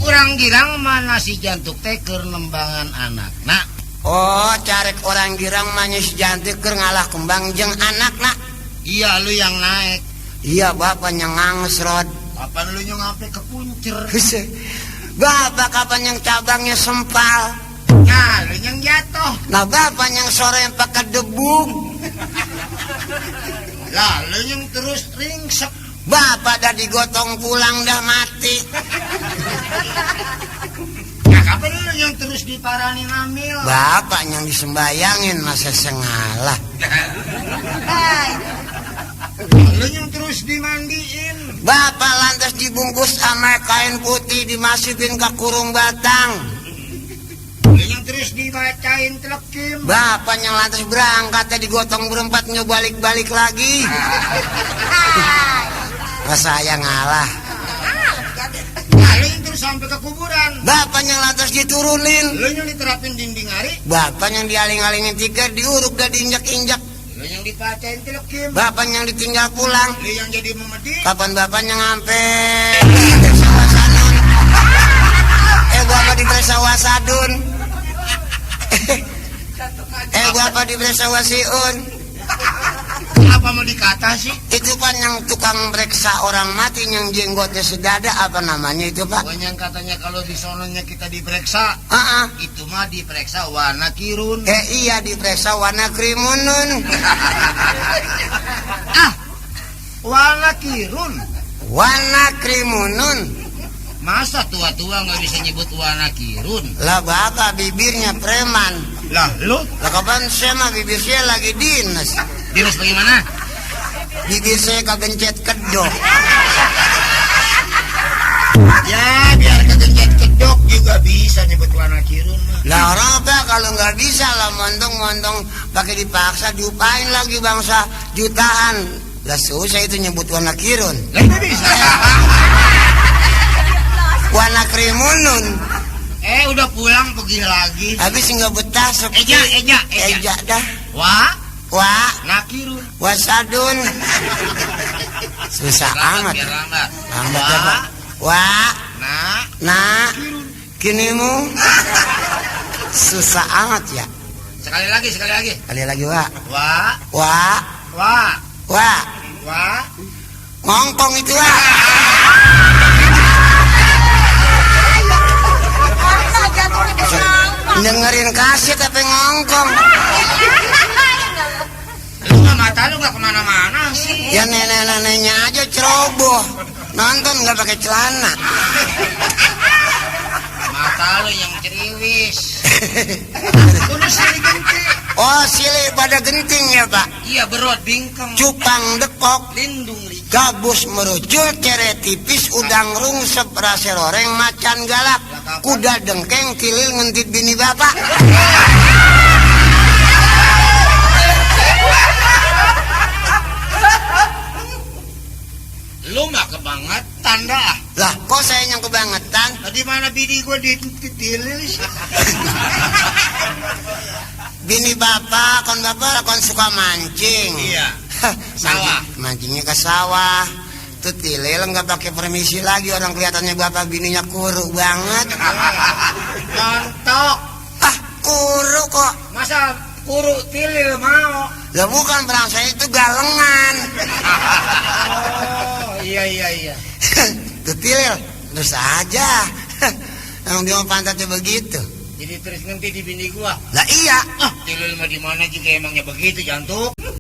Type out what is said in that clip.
Urang girang mana si jantuk teh keur nembangan anak. Nah, oh carek orang girang mah si jantuk keur ngalah kembang jeung anak nak. Iya lu yang naik. Iya bapak yang nganges rod. Kapan lu yang sampai ke puncer? Bapak kapan yang cabangnya sempal. Nah lu yang jatuh. Nah bapak yang sore yang pakai debung. Lah lu yang terus ringsek. Bapak dah digotong pulang dah mati. Nah kapan lu yang terus diparani hamil? Bapak yang disembayangin masa sengalah. Lu yang terus dimandiin. Bapak lantas dibungkus sama kain putih dimasukin ke kurung batang. Lu yang terus dibacain telekim. Bapak yang lantas berangkat digotong berempat balik-balik lagi. Saya ngalah. Nah, lu yang terus sampai ke kuburan. Bapak yang lantas diturunin. Lu yang diterapin dinding hari. Bapak yang dialing-alingin tiket diuruk dan diinjak-injak. Lu yang dipacain telekim. Bapak yang ditinggal pulang. Lu yang jadi memedi. Kapan bapaknya ngampe Sawasadun? Bapak di Sawasadun. Bapak di Sawasiun. Apa mau dikata sih? Itu kan yang tukang periksa orang mati yang jenggotnya sedada, apa namanya itu Pak? Pokoknya katanya kalau di sononya kita diperiksa. Itu mah diperiksa warna kirun. Iya diperiksa warna krimunun. Warna kirun. Warna krimunun. Masa tua-tua nggak bisa nyebut warna kirun? Lah bapak bibirnya preman. Lah lu? Lah kapan saya mah bibir saya lagi dinas. Dinas bagaimana? Bibir saya kegencet kedok. Ya biar kegencet kedok juga bisa nyebut warna kirun. Lah orang apa kalau nggak bisa lah montong-montong pakai dipaksa diupain lagi bangsa jutaan. Lah susah itu nyebut warna kirun. Lah itu bisa. Warna krimunun. Udah pulang pergi lagi. Habis nggak betah sepi. Eja dah. Wah, nakirun. Wasadun. Susah amat. Biar lambat. Lambat ya Pak. Kinimu. Susah amat ya. Sekali lagi. Sekali lagi ngongkong itu dengerin kaset tapi ngongkong. Lu nggak mata lu nggak kemana-mana sih. Ya nenek-neneknya aja ceroboh nonton nggak pakai celana. Mata lu yang ceriwis. Udah silih genting. Oh silih pada genting ya Pak. Iya berot bingkeng. Cupang dekok. Lindung li. Gabus merucul cere tipis udang rungsep rasa loreng macan galak. Kuda dengkeng kilil ngentit bini bapak. Lu mah kebangetan dah. Lah kok saya yang kebangetan? Di mana bini gue ditilil sih? Bini bapak kon suka mancing. Iya. Sawah. Mancingnya ke sawah. Tuh tilil nggak pakai permisi lagi, orang kelihatannya bapak bininya kuru banget. Montok. Kuru kok. Masa kuru tilil mau? Lah bukan, perang saya itu galengan. Iya. Tuh tilil, terus aja. Emang dia mau pantatnya begitu. Jadi terus nanti di bini gua. Lah iya. Tilil mah di mana juga emangnya begitu jantung.